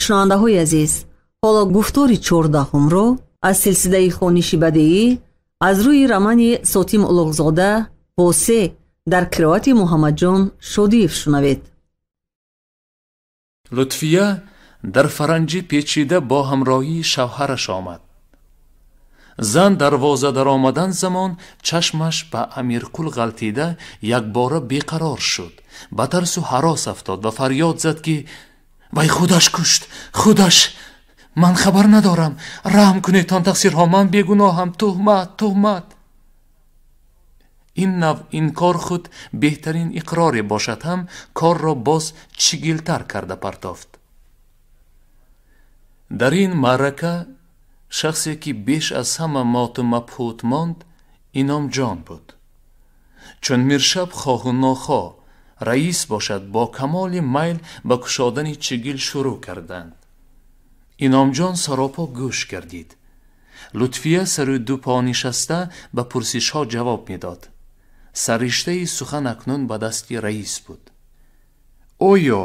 Шунавандаҳои азиз, ҳоло гуфтори 14-умро аз силсилаи хониши бадеӣ аз рӯи романи Сотим Улуғзода «Восе» дар қироати Муҳаммадҷон Шодиев шунавед. Лутфия дар фаранҷӣ печида бо ҳамроҳии шавҳараш омад. Зан дарвоза даромадан замон чашмаш ба Амирқул ғалтида якбора беқарор шуд, ба тарсу ҳарос афтод ва фарёд зад, ки вай худаш кушт, худаш, ман хабар надорам, раҳм кунедтон, тақсирҳо, ман бегуноҳам, туҳмат, туҳмат. Ин нав инкор худ беҳтарин иқроре бошад ҳам, корро боз чигилтар карда партофт. Дар ин маърака шахсе ки беш аз ҳама моту мабҳут монд, Иномҷон буд. Чун Миршаб хоҳу нохоҳ раис бошад, бо камоли майл ба кушодани чигил шурӯъ карданд. Иномҷон саропо гӯш гардид. Лутфия сару дупо нишаста ба пурсишҳо ҷавоб медод. Сарриштаи сухан акнун ба дасти раис буд. Оё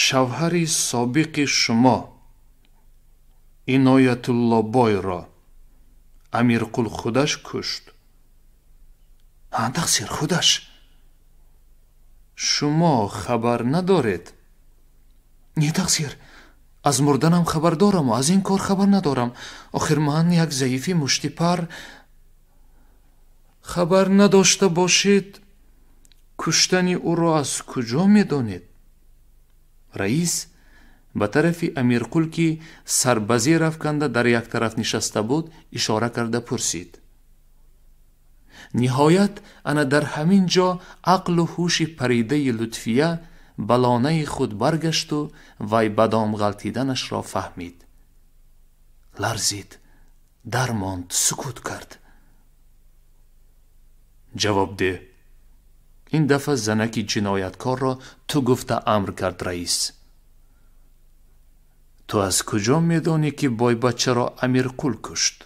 шавҳари собиқи шумо Иноятуллобойро Амирқул худаш кушт? Ҳа, тақсир, худаш. Шумо хабар надоред? Не, тақсир, аз мурданам хабар дораму аз ин кор хабар надорам. Охир ман як заифи муштипар. Хабар надошта бошед, куштани ӯро аз куҷо медонед? Раис ба тарафи Амирқул, ки сар ба зер афканда дар як тараф нишаста буд, ишора карда пурсид. Ниҳоят ана дар ҳамин ҷо ақлу ҳуши паридаи Лутфия ба лонаи худ баргашту вай ба дом ғалтиданашро фаҳмид. Ларзид, дармонд, сукут кард. Ҷавоб деҳ. Ин дафъа занаки ҷинояткорро ту гуфта амр кард раис. Ту аз куҷо медонӣ, ки бойбачаро Амирқул кушт?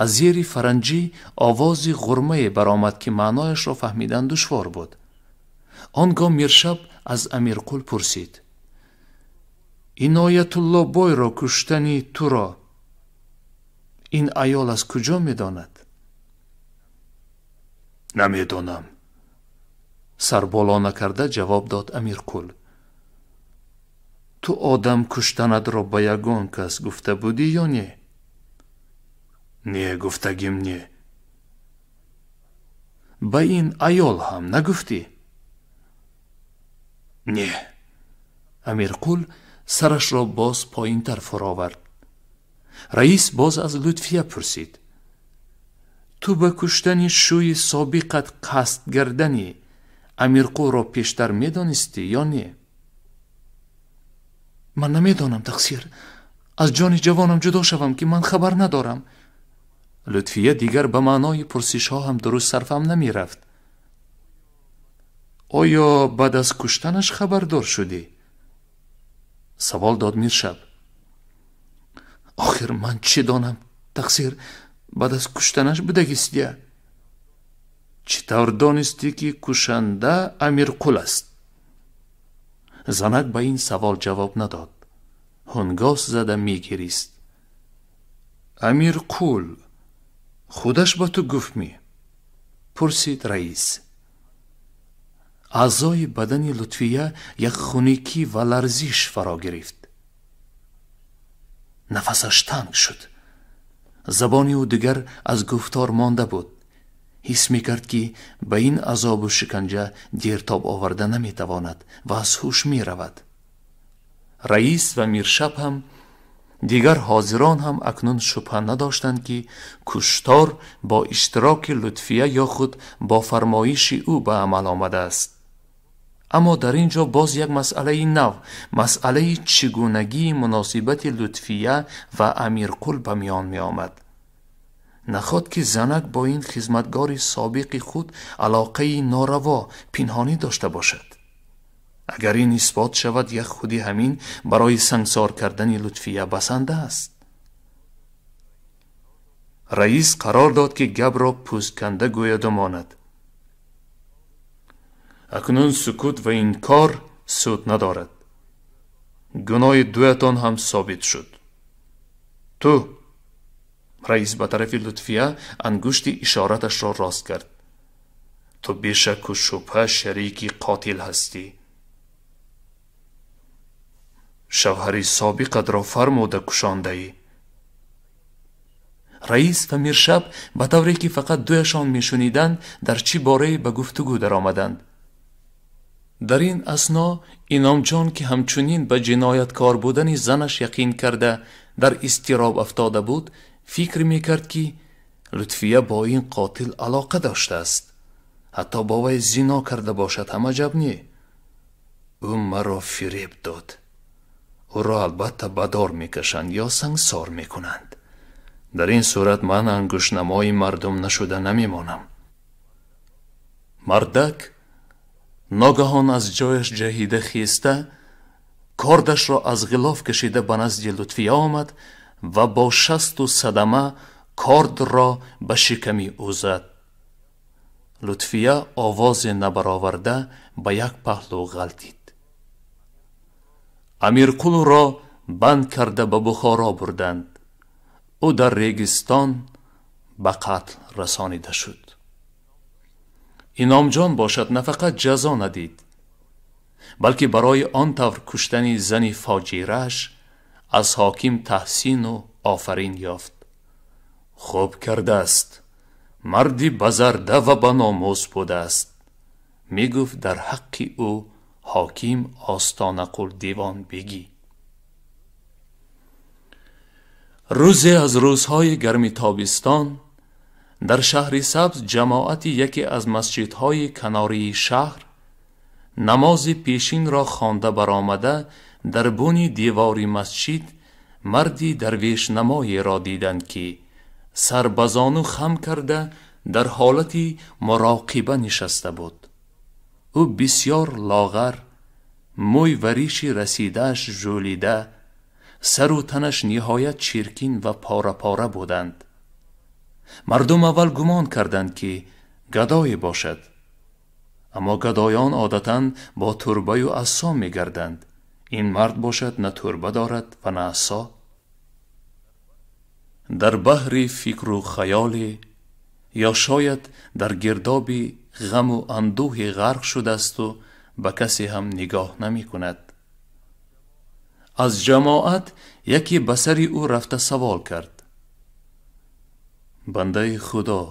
Аз зери фаранҷӣ овози ғурмае баромад, ки маънояшро фаҳмидан душвор буд. Он гоҳ Миршаб аз Амирқул пурсид: Иноятуллобойро куштани туро ин аёл аз куҷо медонад? Намедонам, сарболо накарда ҷавоб дод Амирқул. Ту одам куштанатро ба ягон кас гуфта будӣ ё не? Не, гуфтагим не. Ба ин аёл ҳам нагуфтӣ? Не. Амирқул сарашро боз поинтар фуровард. Раис боз аз Лутфия пурсид: ту ба куштани шӯи собиқат қасд гардани Амирқулро пештар медонистӣ ё не? Ман намедонам, тақсир, аз ҷони ҷавонам ҷудо шавам, ки ман хабар надорам. Лутфия дигар ба маънои пурсишҳо ҳам дуруст сарфам намерафт. Оё баъд аз куштанаш хабардор шудӣ? Савол дод Миршаб. Охир ман чӣ донам, тақсир, баъд аз куштанаш будагистия? Чӣ тавр донистӣ, ки кушанда Амирқул аст? Занак ба ин савол ҷавоб надод. Ҳунгос зада мегирист. Амирқул худаш ба ту гуфт ми? Пурсид раис. Аъзои бадани Лутфия як хунукӣ ва ларзиш фаро гирифт. Нафасаш танг шуд. Забони ӯ дигар аз гуфтор монда буд. Ҳис мекард, ки ба ин азобу шиканҷа дертоб оварда наметавонад ва аз ҳуш меравад. Раис ва Миршаб ҳам, дигар ҳозирон ҳам акнун шубҳа надоштанд, ки куштор бо иштироки Лутфия ё худ бо фармоиши ӯ ба амал омадааст. Аммо дар ин ҷо боз як масъалаи нав, масъалаи чигунагии муносибати Лутфия ва Амирқул ба миён меомад. Наход ки занак бо ин хизматгори собиқи худ алоқаи нораво пинҳонӣ дошта бошад. Агар ин исбот шавад, як худи ҳамин барои сангсор кардани Лутфия басанда аст. Раис қарор дод, ки гапро пӯстканда гӯяду монад. Акнун сукут ва инкор суд надорад. Гуноҳи дуятон ҳам собит шуд. Ту, раис ба тарафи Лутфия ангушти ишораташро рост кард, ту бешакку шубҳа шарики қотил ҳастӣ. Шавҳари собиқатро фармуда кушондаӣ. Раис ва Миршаб ба тавре ки фақат дуяшон мешуниданд, дар чӣ борае ба гуфтугӯ даромаданд. Дар ин асно Иномҷон, ки ҳамчунин ба ҷинояткор будани занаш яқин карда дар изтироб афтода буд, фикр мекард, ки Лутфия бо ин қотил алоқа доштааст, ҳатто бо вай зино карда бошад ҳам аҷаб не. Ӯ маро фиреб дод. Ӯро албатта ба дор мекашанд ё сангсор мекунанд. Дар ин сурат ман ангуштнамои мардум нашуда намемонам. Мардак ногаҳон аз ҷояш ҷаҳида хеста, кордашро аз ғилоф кашида ба назди Лутфия омад ва бо шасту садама кордро ба шиками ӯ зад. Лутфия овозе набароварда ба як паҳлӯ ғалтид. Амирқулро банд карда ба Бухоро бурданд. Ӯ дар регистон ба қатл расонида шуд. Иномҷон бошад на фақат ҷазо надид, балки барои он тавр куштани зани фоҷирааш аз ҳоким таҳсину офарин ёфт. Хуб кардааст, марди базарда ва баномус будааст, мегуфт дар ҳаққи ӯ ҳоким Остонақул Девонбегӣ. Рӯзе аз рӯзҳои гарми тобистон дар шаҳри Сабз ҷамоати яке аз масҷидҳои канории шаҳр намози пешинро хонда баромада дар буни девори масҷид марди дарвешнамоеро диданд, ки сар ба зону хам карда дар ҳолати муроқиба нишаста буд. Ӯ бисёр лоғар, мӯй ва риши расидааш жӯлида, сару танаш ниҳоят чиркин ва пора-пора буданд. Мардум аввал гумон карданд, ки гадое бошад, аммо гадоён одатан бо турбаю асо мегарданд. Ин мард бошад на турба дорад ва на асо. Дар баҳри фикру хаёле ё шояд дар гирдоби ғаму андӯҳе ғарқ шудаасту ба касе ҳам нигоҳ намекунад. Аз ҷамоат яке ба сари ӯ рафта савол кард: бандаи Худо,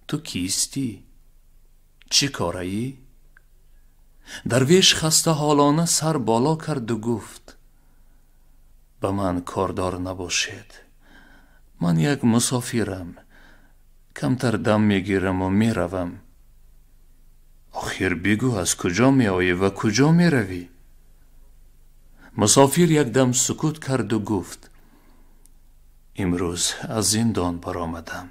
ту кистӣ? Чӣ кораӣ? Дарвеш хастаҳолона сар боло карду гуфт: ба ман кордор набошед, ман як мусофирам, камтар дам мегираму меравам. Охир бигӯ, аз куҷо меоӣ ва куҷо меравӣ? Мусофир якдам сукут карду гуфт: имрӯз аз зиндон баромадам.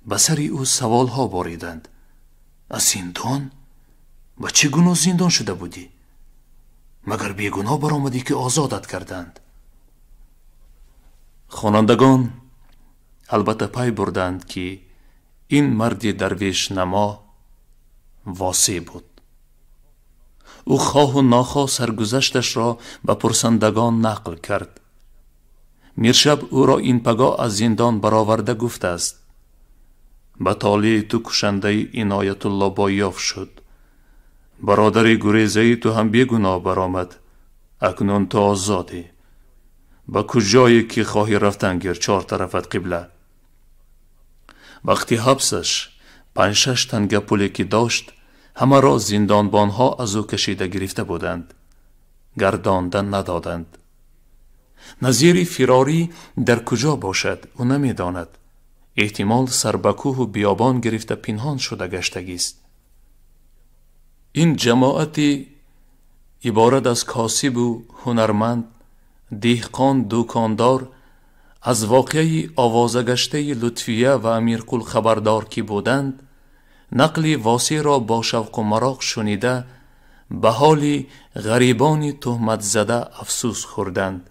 Ба сари ӯ саволҳо бориданд: аз зиндон? Ба чӣ гуноҳ зиндон шуда будӣ? Магар бегуноҳ баромадӣ, ки озодат карданд? Хонандагон албатта пай бурданд, ки ин марди дарвешнамо Восеъ буд. Ӯ хоҳу нохоҳ саргузашташро ба пурсандагон нақл кард. Миршаб ӯро ин пагоҳ аз зиндон бароварда гуфтааст: ба толеи ту кушандаи Иноятулло Бойёф шуд. Бародари гурезаи ту ҳам бегуноҳ баромад. Акнун ту озодӣ. Ба куҷое ки хоҳӣ рафтан гир, чор тарафат қибла. Вақти ҳабсаш 5-6 танга пуле ки дошт, ҳамаро зиндонбонҳо аз ӯ кашида гирифта буданд, гардонда надоданд. Назири фирорӣ дар куҷо бошад, ӯ намедонад. Эҳтимол сар ба кӯҳу биёбон гирифта пинҳон шуда гаштагист. Ин ҷамоати иборат аз косибу ҳунарманд, деҳқон, дукондор аз воқеаи овозагаштаи Лутфия ва Амирқул хабардор ки буданд, нақли Восеъро бо шавқу мароқ шунида ба ҳоли ғарибони туҳматзада афсӯс хӯрданд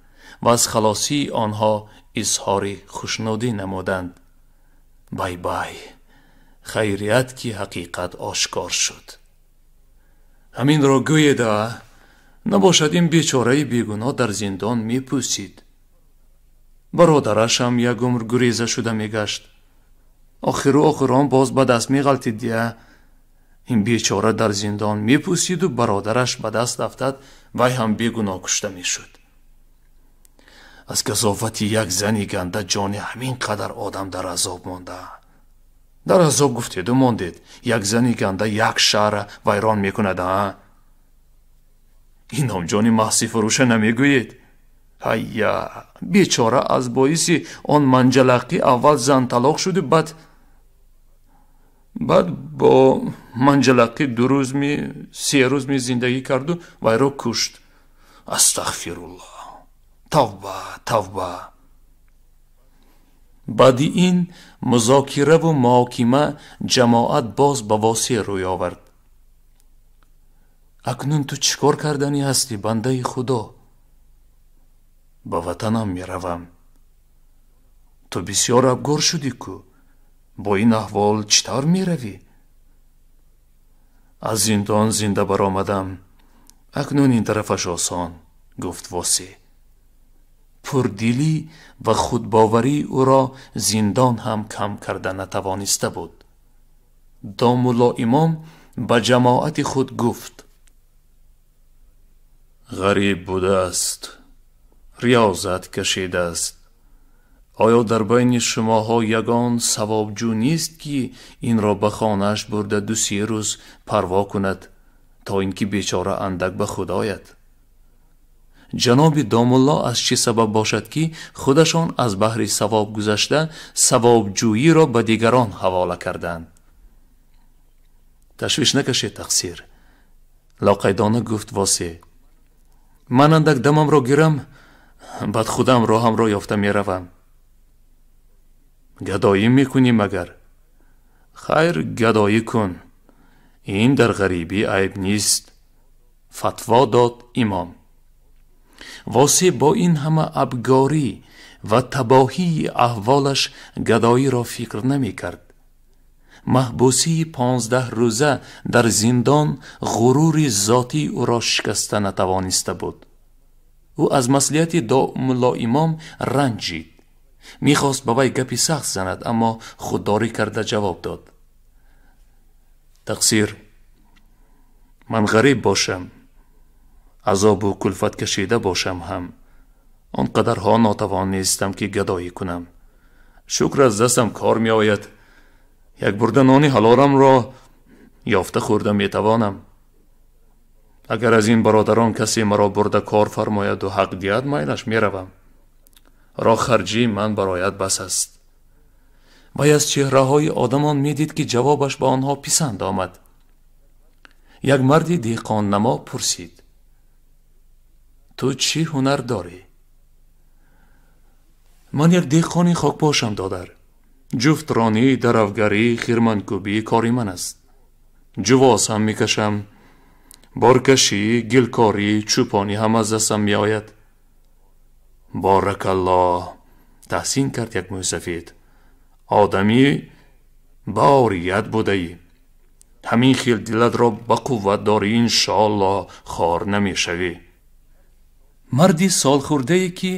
ва аз халосии онҳо изҳори хушнудӣ намуданд. Бай бай, хайрият ки ҳақиқат ошкор шуд. Ҳаминро гӯеда, Набошад ин бечораи бегуноҳ дар зиндон мепӯсид. Бародараш ҳам як умр гуреза шуда мегашт. Охиру охирон боз ба даст меғалтид я. Ин бечора дар зиндон мепӯсиду бародараш ба даст афтад, вай ҳам бегуноҳ кушта мешуд. Аз газовати як зани ганда ҷони ҳамин қадар одам дар азоб монда. Дар азоб гуфтеду мондед. Як зани ганда як шаҳра вайрон мекунад, а? Иномҷони маҳсифурӯша намегӯед? Ҳайя, бечора аз боиси он манҷалақӣ аввал зан талоқ шуду баъд бо манҷалақӣ 2 рӯзми 3 рӯзми зиндагӣ карду вайро кушт. Астағфируллоҳ. Тавба, тавба. Баъди ин музокираву муҳокима ҷамоат боз ба Восеъ рӯй овард. Акнун ту чӣ кор карданӣ ҳастӣ, бандаи Худо? Ба ватанам меравам. Ту бисёр абгор шудӣ ку. Бо ин аҳвол чӣ тавр меравӣ? Аз зиндон зинда баромадам. Акнун ин тарафаш осон, гуфт Восеъ. Пурдилӣ ва худбоварии ӯро зиндон ҳам кам карда натавониста буд. Домулло имом ба ҷамоати худ гуфт: ғариб будааст, риёзат кашидааст. Оё дар байни шумоҳо ягон савобҷӯ нест, ки инро ба хонааш бурда 2-3 рӯз парво кунад, то ин ки бечора андак ба худ ояд? Ҷаноби домулло аз чӣ сабаб бошад, ки худашон аз баҳри савоб гузашта савобҷӯиро ба дигарон ҳавола карданд? Ташвиш накашед, тақсир, лоқайдона гуфт Восеъ. Ман андак дамамро гирам, баъд худам роҳамро ёфта меравам. Гадоӣ мекунӣ магар? Хайр, гадоӣ кун. Ин дар ғарибӣ айб нест, фатво дод имом. Восеъ бо ин ҳама абгорӣ ва табоҳии аҳволаш гадоиро фикр намекард. Маҳбусии 15 рӯза дар зиндон ғурури зотии ӯро шикаста натавониста буд. Ӯ аз маслиҳати домулло имом ранҷид. Мехост ба вай гапи сахт занад, аммо худдорӣ карда ҷавоб дод: тақсир, ман ғариб бошам, азобу кулфат кашида бошам ҳам, он қадарҳо нотавон нестам, ки гадоӣ кунам. Шукр, аз дастам кор меояд. Як бурда нони ҳалоламро ёфта хӯрда метавонам. Агар аз ин бародарон касе маро бурда кор фармояду ҳақ диҳад, майлаш меравам. Роҳ харҷии ман барояд бас аст. Вай аз чеҳраҳои одамон медид, ки ҷавобаш ба онҳо писанд омад. Як марди деҳқоннамо пурсид: ту чӣ ҳунар дорӣ? Ман як деҳқони хокпошам, додар. Ҷуфтронӣ, даравгарӣ, хирманкӯбӣ кори ман аст. Ҷувоз ҳам мекашам, боркашӣ, гилкорӣ, чӯпонӣ ҳам аз дастам меояд. Боракаллоҳ, таҳсин кард як мӯйсафед. Одамӣ ба орият будаӣ. Ҳамин хел дилатро ба қувват дорӣ, иншоаллоҳ хор намешавӣ. Марди солхӯрдае, ки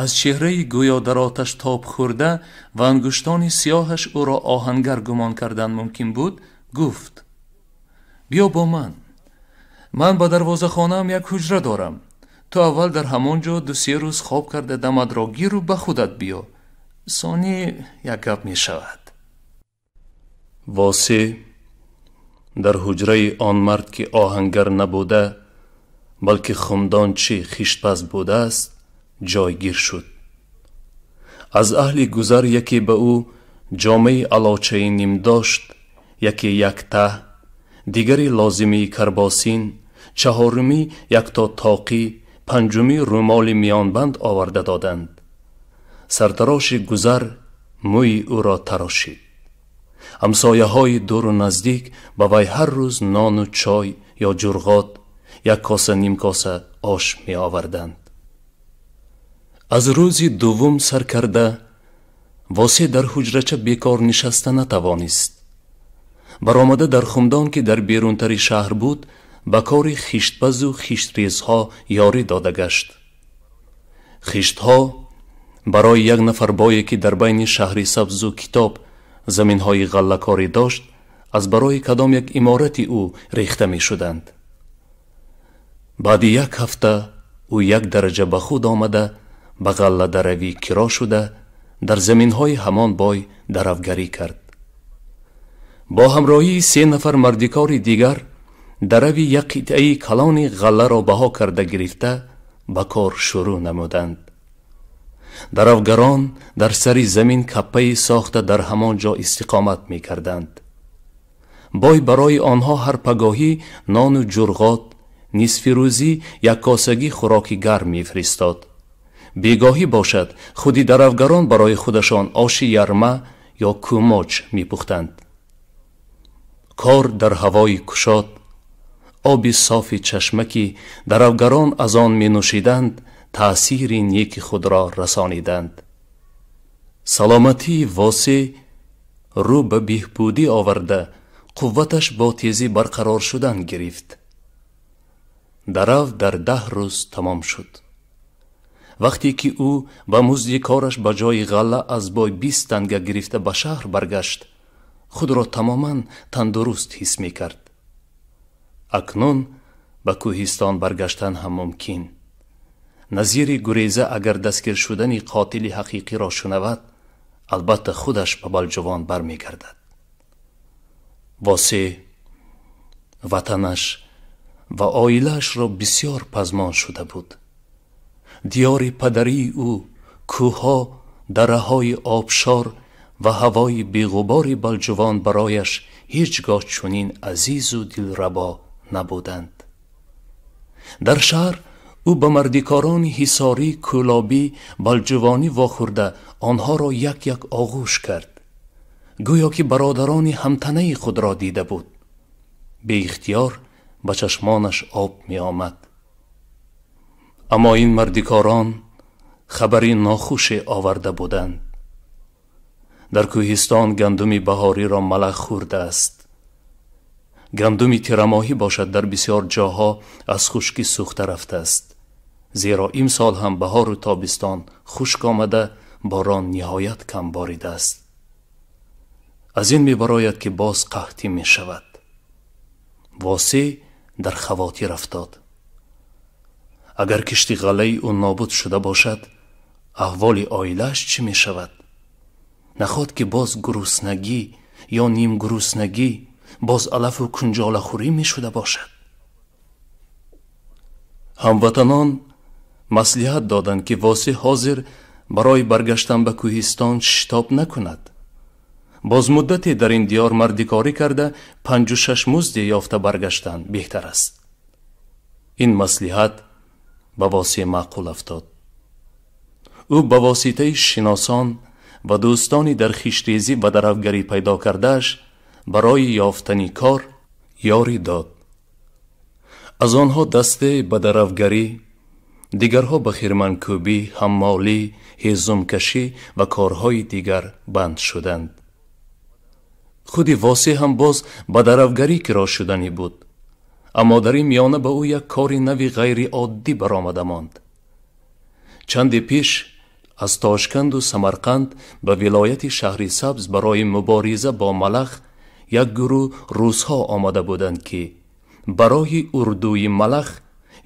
аз чеҳраи гӯё дар оташ тоб хӯрда ва ангуштони сиёҳаш ӯро оҳангар гумон кардан мумкин буд, гуфт: биё бо ман. Ман ба дарвозахонаам як ҳуҷра дорам. Ту аввал дар ҳамон ҷо 2-3 рӯз хоб карда дамадро гиру ба худат биё. Сонӣ як гап мешавад. Восеъ дар ҳуҷраи он мард, ки оҳангар набуда, балки хумдончи хиштпаз будааст, ҷойгир шуд. Аз аҳли гузар яке ба ӯ ҷомаи алочаи ним дошт, яке як таҳ, дигари лозимии карбосин, чаҳорумӣ якто тоқӣ, панҷумӣ румоли миёнбанд оварда доданд. Сартароши гузар мӯи ӯро тарошид. Ҳамсояҳои дуру наздик ба вай ҳар рӯз нону чой ё ҷурғот, як коса ним коса ош меоварданд. Аз рӯзи дуввум сар карда Восеъ дар ҳуҷрача бекор нишаста натавонист. Баромада дар хумдон, ки дар берунтари шаҳр буд, ба кори хиштпазу хиштрезҳо ёрӣ дода гашт. Хиштҳо барои як нафар бое, ки дар байни шаҳри Сабзу Китоб заминҳои ғаллакорӣ дошт, аз барои кадом як иморати ӯ рехта мешуданд. Баъди як ҳафта ӯ як дараҷа ба худ омада, ба ғалладаравӣ киро шуда, дар заминҳои ҳамон бой даравгарӣ кард. Бо ҳамроҳии се нафар мардикори дигар дарави як қитъаи калони ғалларо баҳо карда гирифта ба кор шурӯъ намуданд. Даравгарон дар сари замин каппае сохта дар ҳамон ҷо истиқомат мекарданд. Бой барои онҳо ҳар пагоҳӣ нону ҷурғот, нисфи рӯзӣ як косагӣ хӯроки гарм мефиристод. Бегоҳӣ бошад, худи даравгарон барои худашон оши ярма ё кӯмоч мепухтанд. Кор дар ҳавои кушод, оби софи чашма, ки даравгарон аз он менӯшиданд, таъсири неки худро расониданд. Саломатии Восеъ рӯ ба беҳбудӣ оварда, қувваташ бо тезӣ барқарор шудан гирифт. Дарав дар 10 рӯз тамом шуд. Вақте ки ӯ ба музди кораш ба ҷои ғалла аз бой 20 танга гирифта ба шаҳр баргашт, худро тамоман тандуруст ҳис мекард. Акнун ба кӯҳистон баргаштан ҳам мумкин. Назири гуреза агар дастгир шудани қотили ҳақиқиро шунавад, албатта худаш ба Балҷувон бармегардад. Восеъ ватанаш ва оилаашро бисёр пазмон шуда буд. Диёри падарии ӯ, кӯҳҳо, дараҳои обшор ва ҳавои беғубори Балҷувон барояш ҳеҷ гоҳ чунин азизу дилрабо набуданд. Дар шаҳр ӯ ба мардикорони ҳисорӣ, кӯлобӣ, балҷувонӣ вохӯрда онҳоро як-як оғӯш кард, гӯё ки бародарони ҳамтанаи худро дида буд. Беихтиёр ба чашмонаш об меомад. Аммо ин мардикорон хабари нохуше оварда буданд. Дар кӯҳистон гандуми баҳориро малах хӯрдааст. Гандуми тирамоҳӣ бошад дар бисёр ҷоҳо аз хушкӣ сӯхта рафтааст, зеро имсол ҳам баҳору тобистон хушк омада, борон ниҳоят кам боридааст. Аз ин мебарояд, ки боз қаҳтӣ мешавад. Восеъ дар хавотир афтод. Агар кишти ғаллаи ӯ нобуд шуда бошад, аҳволи оилааш чӣ мешавад? Наход ки боз гуруснагӣ ё нимгуруснагӣ, боз алафу кунҷолахӯрӣ мешуда бошад. Ҳамватанон маслиҳат доданд, ки Восеъ ҳозир барои баргаштан ба кӯҳистон шитоб накунад. Боз муддате дар ин диёр мардикорӣ карда, 5-6 музде ёфта баргаштан беҳтар аст. Ин маслиҳат ба Восеъ маъқул афтод. Ӯ ба воситаи шиносон ва дӯстони дар хиштрезӣ ва даравгарӣ пайдо кардааш барои ёфтани кор ёрӣ дод. Аз онҳо дасте ба даравгарӣ, дигарҳо ба хирманкӯбӣ, ҳаммолӣ, ҳезумкашӣ ва корҳои дигар банд шуданд. Худи Восеъ ҳам боз ба даравгарӣ киро шуданӣ буд, аммо дар ин миёна ба ӯ як кори нави ғайриоддӣ баромада монд. Чанде пеш аз Тошканду Самарқанд ба вилояти шаҳри Сабз барои мубориза бо малах як гурӯҳ русҳо омада буданд, ки барои урдуи малах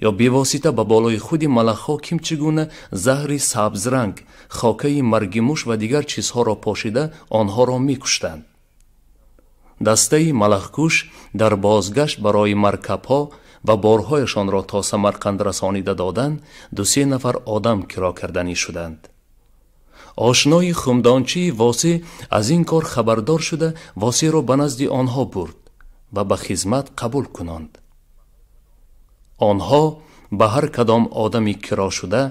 ё бевосита ба болои худи малахҳо ким чӣ гуна заҳри сабзранг, хокаи марги муш ва дигар чизҳоро пошида онҳоро мекуштанд. Дастаи малахкуш дар бозгашт барои маркабҳо ва борҳояшонро то Самарқанд расонида додан 2-3 нафар одам киро карданӣ шуданд. Ошнои хумдончии Восеъ аз ин кор хабардор шуда, Восеъро ба назди онҳо бурд ва ба хизмат қабул кунонд. Онҳо ба ҳар кадом одами киро шуда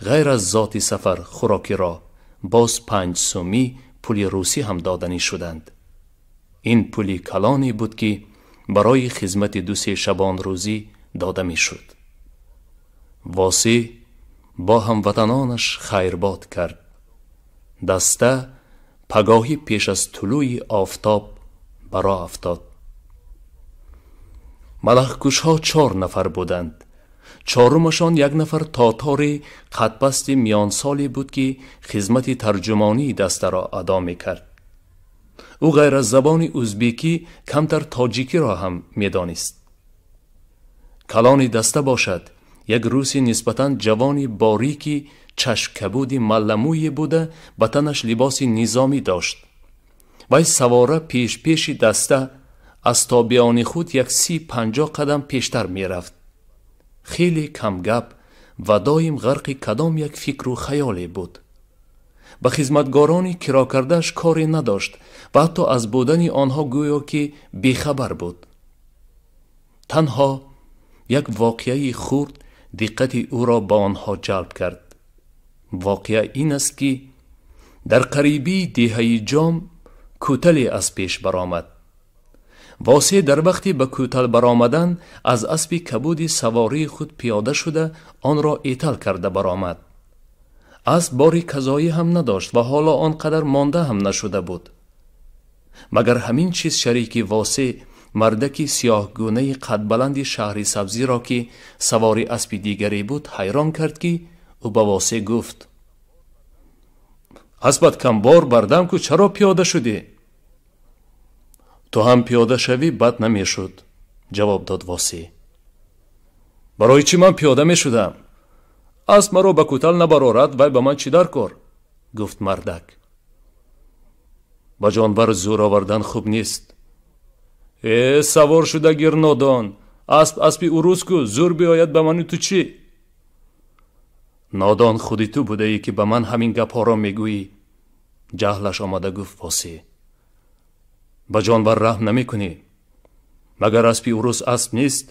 ғайр аз зоти сафар хӯрокиро боз 5 сумӣ пули русӣ ҳам доданӣ шуданд. Ин пули калоне буд, ки барои хизмати 2-3 шабонрӯзӣ дода мешуд. Восеъ бо ҳамватанонаш хайрбод кард. Даста пагоҳӣ пеш аз тулӯи офтоб ба роҳ афтод. Малахкушҳо 4 нафар буданд. Чорумашон як нафар тотори қадпасти миёнсоле буд, ки хизмати тарҷумонии дастаро адо мекард. Ӯ ғайр аз забони узбекӣ камтар тоҷикиро ҳам медонист. Калони даста бошад як руси нисбатан ҷавони борики чашмкабуди малламӯе буда, ба танаш либоси низомӣ дошт. Вай савора пешпеши даста аз тобеони худ як 30-50 қадам пештар мерафт. Хеле камгап ва доим ғарқи кадом як фикру хаёле буд. Ба хизматгорони киро кардааш коре надошт ва ҳатто аз будани онҳо гӯё ки бехабар буд. Танҳо як воқеаи хурд диққати ӯро ба онҳо ҷалб кард. Воқеа ин аст, ки дар қарибии деҳаи Ҷом кӯтале аз пеш баромад. Восеъ дар вақти ба кӯтал баромадан аз аспи кабуди савории худ пиёда шуда, онро этал карда баромад. Асп бори казоӣ ҳам надошт ва ҳоло он қадар монда ҳам нашуда буд. Магар ҳамин чиз шарики Восеъ, мардаки сиёҳгунаи қадбаланди шаҳри сабзиро, ки савори аспи дигаре буд, ҳайрон кард, ки ӯ ба Восеъ гуфт: «Аспат камбор бардам ку, чаро пиёда шудӣ?» «Ту ҳам пиёда шавӣ, бад намешуд», ҷавоб дод Восеъ. «Барои чӣ ман пиёда мешудам? Асп маро ба кӯтал набарорад, вай ба ман чӣ дар кор?» гуфт мардак. «Ба ҷонвар зӯр овардан хуб нест». «Э, савор шуда гир, нодон! Асп аспи урус ку, зӯр биёяд, ба ману ту чӣ?» «Нодон худи ту будаӣ, ки ба ман ҳамин гапҳоро мегӯӣ», ҷаҳлаш омада гуфт Восеъ. «Ба ҷонвар раҳм намекунӣ. Магар аспи урус асп нест?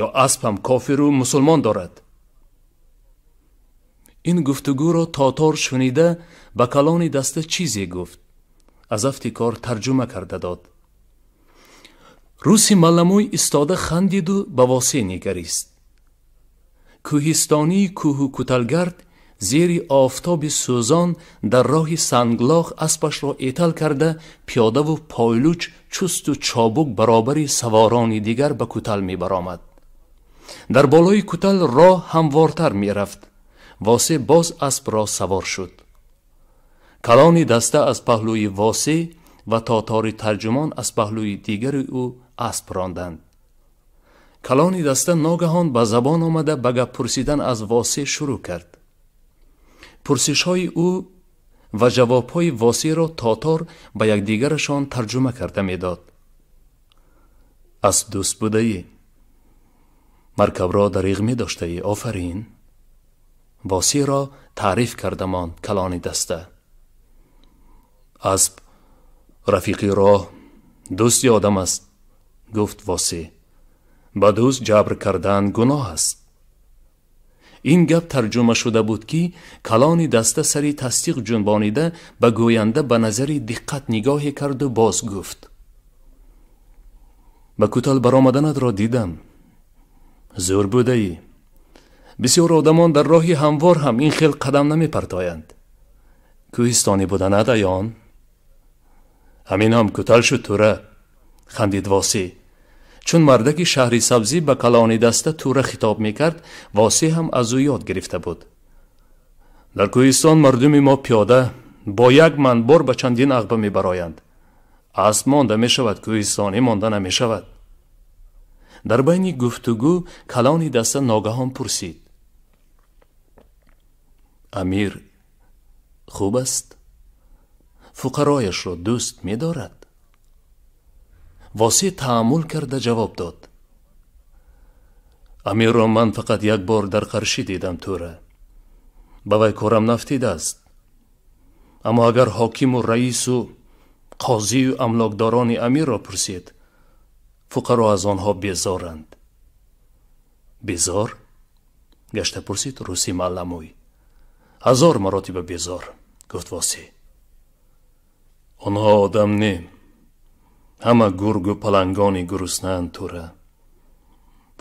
Ё асп ҳам кофиру мусулмон дорад?» Ин гуфтугӯро тотор шунида, ба калони даста чизе гуфт. Аз афти кор тарҷума карда дод. Руси малламӯй истода хандиду ба Восеъ нигарист. Кӯҳистонии кӯҳу кӯталгард зери офтоби сӯзон дар роҳи санглох аспашро этал карда, пиёдаву пойлуч, чусту чобук баробари саворони дигар ба кӯтал мебаромад. Дар болои кӯтал роҳ ҳамвортар мерафт. Восеъ боз аспро савор шуд. Калони даста аз паҳлӯи Восеъ ва тотори тарҷумон аз паҳлӯи дигари ӯ асп ронданд. Калони даста ногаҳон ба забон омада, ба гап пурсидан аз Восеъ шурӯъ кард. Пурсишҳои ӯ ва ҷавобҳои Восеъро тотор ба якдигарашон тарҷума карда медод. «Аспдӯст будаӣ, маркабро дариғ медоштаӣ, офарин», Восеъро таъриф карда монд калони даста. «Асп рафиқи роҳ, дӯсти одам аст», гуфт Восеъ. «Ба дӯст ҷабр кардан гуноҳ аст». Ин гап тарҷума шуда буд, ки калони даста сари тасдиқ ҷунбонида, ба гӯянда ба назари диққат нигоҳе карду боз гуфт: «Ба кӯтал баромаданатро дидам, зӯр будаӣ. Бисёр одамон дар роҳи ҳамвор ҳам ин хел қадам намепартоянд. Кӯҳистонӣ буданат аён». «Ҳамин ҳам кӯтал шуд, тура», хандид Восеъ. Чун мардаки шаҳри сабзӣ ба калони даста тура хитоб мекард, Восеъ ҳам аз ӯ ёд гирифта буд. «Дар кӯҳистон мардуми мо пиёда бо як манбор ба чандин ағба мебароянд. Асп монда мешавад, кӯҳистонӣ монда намешавад». Дар байни гуфтугӯ калони даста ногаҳон пурсид: «Амир хуб аст? Фуқарояшро дӯст медорад?» Восеъ тааммул карда ҷавоб дод: «Амирро ман фақат як бор дар Қаршӣ дидам, тура. Ба вай корам нафтидааст. Аммо агар ҳокиму раису қозию амлокдорони амирро пурсед, фуқаро аз онҳо безоранд». «Безор?» гашта пурсид руси малламӯй. «Ҳазор маротиба безор», гуфт Восеъ. «Онҳо одам не, ҳама гургу палангони гуруснаанд, тура.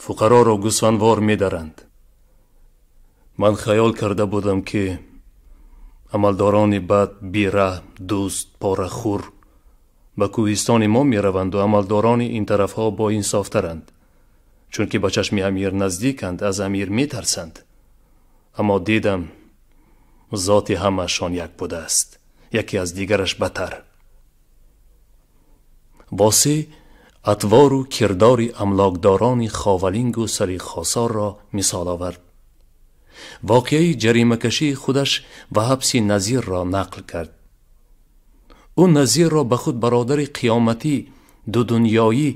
Фуқароро гӯсфандвор медаранд. Ман хаёл карда будам, ки амалдорони бад, бераҳм, дузд, порахӯр Ба кӯҳистони мо мераванду амалдорони ин тарафҳо боинсофтаранд, чунки ба чашми амир наздиканд, аз амир метарсанд. Аммо дидам зоти ҳамаашон як будааст, яке аз дигараш бадтар. Восеъ атвору кирдори амлокдорони Ховалингу сари Хосорро мисол овард. Воқеаи ҷаримакашии худаш ва ҳабси Назирро нақл кард. Ӯ Назирро ба худ бародари қиёматӣ дудунёӣ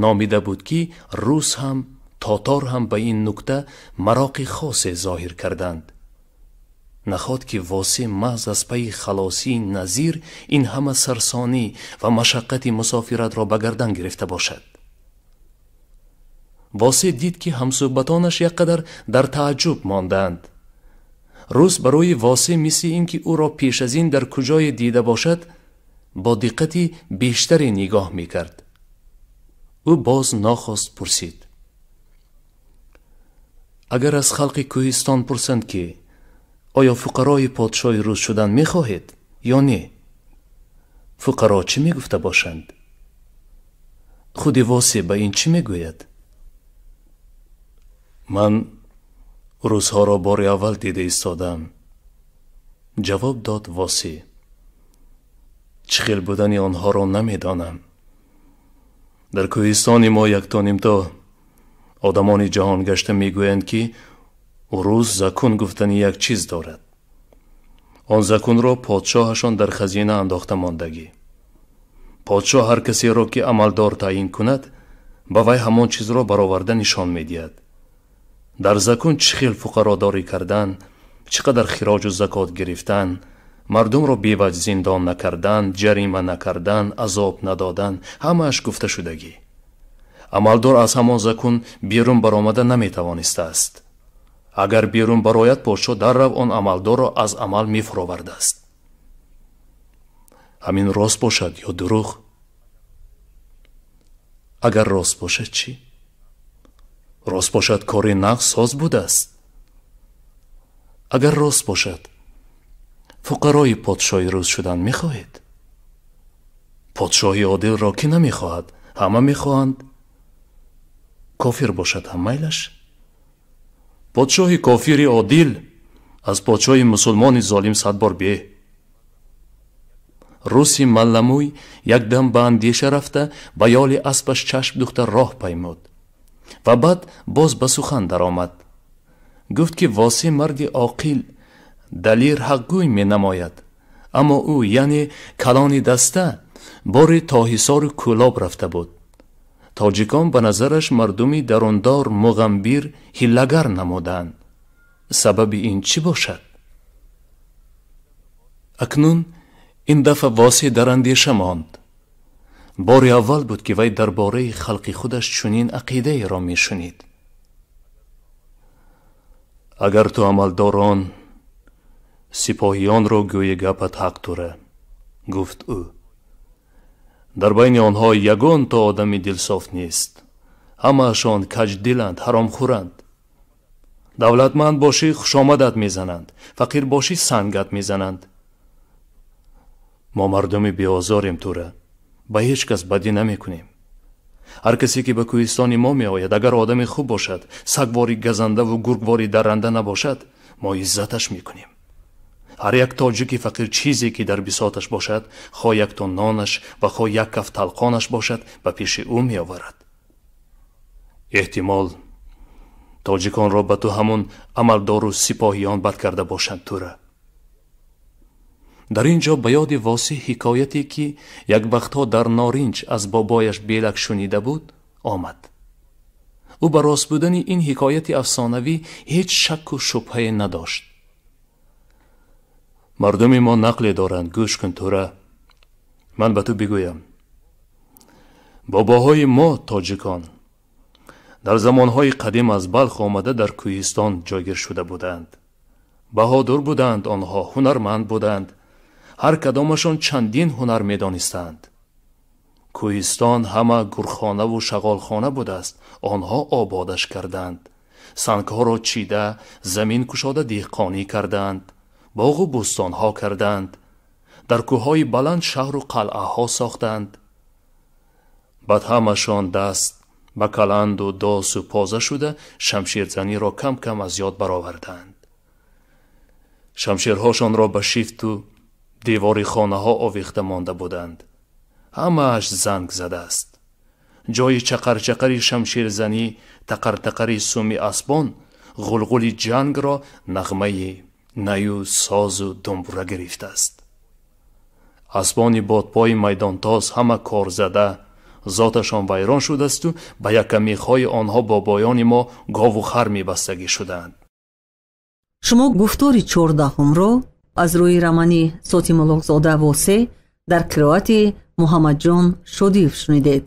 номида буд, ки рус ҳам тотор ҳам ба ин нукта мароқи хосе зоҳир карданд. Наход ки Восеъ маҳз аз пайи халосии Назир ин ҳама сарсонӣ ва машаққати мусофиратро ба гардан гирифта бошад. Восеъ дид, ки ҳамсӯҳбатонаш як қадар дар тааҷҷуб мондаанд. Рус барои Восеъ мисли ин ки ӯро пеш аз ин дар куҷое дида бошад, бо диққати бештаре нигоҳ мекард. Ӯ боз нохост пурсид: агар аз халқи кӯҳистон пурсанд, ки оё фуқарои подшоҳи рус шудан мехоҳед ё не, фуқаро чӣ мегуфта бошанд? Худи Восеъ ба ин чӣ мегӯяд? Ман русҳоро бори аввал дида истодам, ҷавоб дод Восеъ. Чӣ хел будани онҳоро намедонам. Дар кӯҳистони мо яктонимто одамони ҷаҳонгашта мегӯянд, ки урус закун гуфтани як чиз дорад. Он закунро подшоҳашон дар хазина андохта мондагӣ. Подшоҳ ҳар касеро, ки амалдор таъин кунад, ба вай ҳамон чизро бароварда нишон медиҳад. Дар закун чӣ хел фуқародорӣ кардан, чӣ қадар хироҷу закот гирифтан, мардумро беваҷ зиндон накардан, ҷарима накардан, азоб надодан, ҳамааш гуфта шудагӣ. Амалдор аз ҳамон закун берун баромада наметавонистааст. Агар берун барояд, подшоҳ даррав он амалдорро аз амал мефуровардааст. Ҳамин рост бошад ё дурӯғ? Агар рост бошад чӣ? Рост бошад, кори нағз соз будааст. Агар рост бошад, фуқарои подшоҳи рус шудан мехоҳед? Подшоҳи одилро кӣ намехоҳад? Ҳама мехоҳанд. Кофир бошад ҳам майлаш. Подшоҳи кофири одил аз подшоҳи мусулмони золим 100 бор беҳ. Руси малламӯй якдам ба андеша рафта, ба ёли аспаш чашм духта роҳ паймуд ва баъд боз ба сухан даромад. Гуфт, ки Восеъ марди оқил, далир, ҳақгӯй менамояд, аммо ӯ, яъне калони даста, бори то Ҳисору Кӯлоб рафта буд. Тоҷикон ба назараш мардуми дарундор, муғамбир, ҳиллагар намуданд. Сабаби ин чӣ бошад? Акнун ин дафъа Восеъ дар андеша монд. Бори аввал буд, ки вай дар бораи халқи худаш чунин ақидаеро мешунид. Агар ту амалдорон, сипоҳиёнро гӯи гапат ҳақ тура, гуфт ӯ. Дар байни онҳо ягон то одами дилсоф нест. Ҳамаашон каҷдиланд, ҳаромхӯранд. Давлатманд бошӣ, хушомадат мезананд, фақир бошӣ, сангат мезананд. Мо мардуми беозорем, тура, ба ҳеҷ кас бадӣ намекунем. Ҳар касе, ки ба кӯҳистони мо меояд, агар одами хуб бошад, сагвори газандаву гургвори дарранда набошад, мо иззаташ мекунем. Ҳар як тоҷики фақир чизе, ки дар бисоташ бошад, хо якто нонаш ва хо як каф талқонаш бошад, ба пеши ӯ меоварад. Эҳтимол тоҷиконро ба ту ҳамон амалдору сипоҳиён бад карда бошанд, тура. Дар ин ҷо ба ёди Восеъ ҳикояте, ки як вақтҳо дар Норинҷ аз бобояш Белак шунида буд, омад. Ӯ ба рост будани ин ҳикояти афсонавӣ ҳеҷ шакку шубҳае надошт. Мардуми мо нақле доранд, гӯш кун, тура. Ман ба ту бигӯям. Бобоҳои мо тоҷикон дар замонҳои қадим аз Балх омада дар кӯҳистон ҷойгир шуда буданд. Баҳодур буданд онҳо, ҳунарманд буданд. Ҳар кадомашон чандин ҳунар медонистанд. Кӯҳистон ҳама гурхонаву шағолхона будааст, онҳо ободаш карданд. Сангҳоро чида, замин кушода деҳқонӣ карданд, боғу бӯстонҳо карданд. Дар кӯҳҳои баланд шаҳру қалъаҳо сохтанд. Баъд ҳамашон даст ба каланду досу поза шуда, шамшерзаниро кам кам аз ёд бароварданд. Шамшерҳошонро ба шифту девори хонаҳо овехта монда буданд. Ҳамааш занг задааст. Ҷои чақарчақари шамшерзанӣ, тақартақари суми асбон, ғулғули ҷангро нағмаи наю созу думбура гирифтааст. Асбони бодпои майдонтоз ҳама корзада, зоташон вайрон шудасту ба якамехҳои онҳо бобоёни мо гову хар мебастагӣ шудаанд. Шумо гуфтори 14-умро аз рӯи романи Сотимуллоқзода Восе дар қироати Муҳаммадҷон Шодиев шунидед.